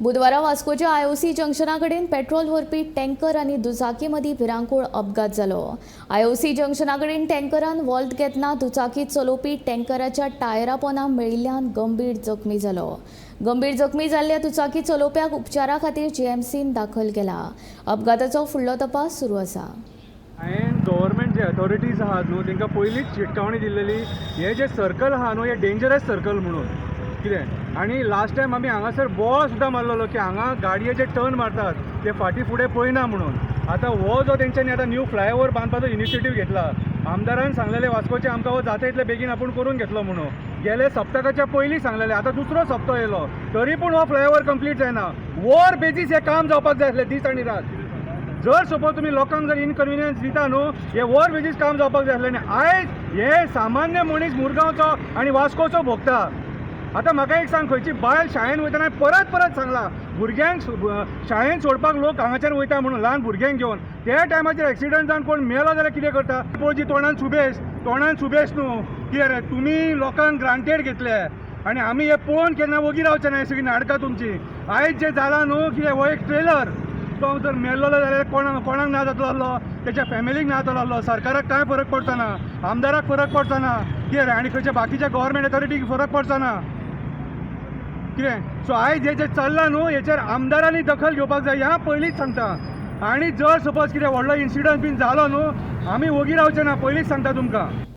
बुधवारा वास्कोच्या आयओसी जंक्शना कडेन पेट्रोल व्हरपी टँकर आनी दुचाकी मदीं भिरांकूळ अपघात जालो. आयओसी जंक्शना कडेन टँकरान वॉल्त घेतना दुचाकी चलोवपी टँकराच्या टायरा पोंदा मेळिल्ल्यान गंभीर जखमी जालो. गंभीर जखमी जाल्ल्या दुचाकी चलोवप्याक उपचारा खातीर जीएमसीन दाखल केला. अपघाताचो फुडलो तपास सुरू आसा. हांवें गव्हर्मेंट जे अथॉरिटीज आहात न्हू, तांकां पयलींच शिटकावणी दिल्लेली, हे जे सर्कल आहा न्हू, हे डेंजरस सर्कल म्हणून कितें. आनी लास्ट टायम आमी हांगासर बोवाळ सुद्दां मारलेलो की हांगा गाडयेचे टर्न मारतात ते फाटीं फुडें पळयना म्हणून. आतां हो जो तेंच्यांनी आतां न्यू फ्लायओवर बांदपाचो इनिशिएटीव घेतला, आमदारान सांगलेलें वास्कोचे आमकां हो जाता इतले बेगीन आपूण करून घेतलो म्हणून. गेले सप्तकाच्या पयलीं सांगलेलें, आतां दुसरो सप्तक येयलो तरी पूण हो फ्लायओवर कंप्लीट जायना. वर बेजीस हें काम जावपाक जाय आसलें दीस आनी रात. जर सपोज तुमी लोकांक जर इनकन्विनियन्स दिता न्हू, हे वर बेजीस काम जावपाक जाय आसलें. आनी आयज हे सामान्य मनीस मुरगांवचो आनी वास्कोचो भोगता. आतां म्हाका एक सांग, खंयची बायल शाळेन वयतना, परत परत सांगलां, भुरग्यांक शाळेन सोडपाक लोक हांगाच्यान वयता म्हणून ल्हान भुरग्यांक घेवन, त्या टायमाचेर एक्सिडंट जावन कोण मेलो जाल्यार कितें करता? पळोवची तोंडान सुबेज, तोंडान सुबेज न्हू. कितें रे, तुमी लोकांक ग्रांटेड घेतले आनी आमी हे पळोवन केन्ना वगी रावचे ना. हे सगळीं नाटकां तुमची. आयज जें जालां न्हू, कितें हो एक ट्रेलर, तो जर मेल्लो जाल्यार कोणाक कोणाक ना जातलो आसलो? तेच्या फॅमिलीक ना जातलो आसलो. सरकाराक कांय फरक पडचो ना, आमदाराक फरक पडचो ना, कितें रे? आनी खंयच्या बाकीच्या गव्हर्मेंट अथॉरिटीक फरक पडचो ना कितें? सो आयज हें जें चल्लां न्हू, हेचेर आमदारांनी दखल घेवपाक जाय, ह्या पयलींच सांगता. आनी जर सपोज कितें व्हडलो इन्सिडंट बीन जालो न्हू, आमी वगी रावचे ना, पयलींच सांगता तुमकां.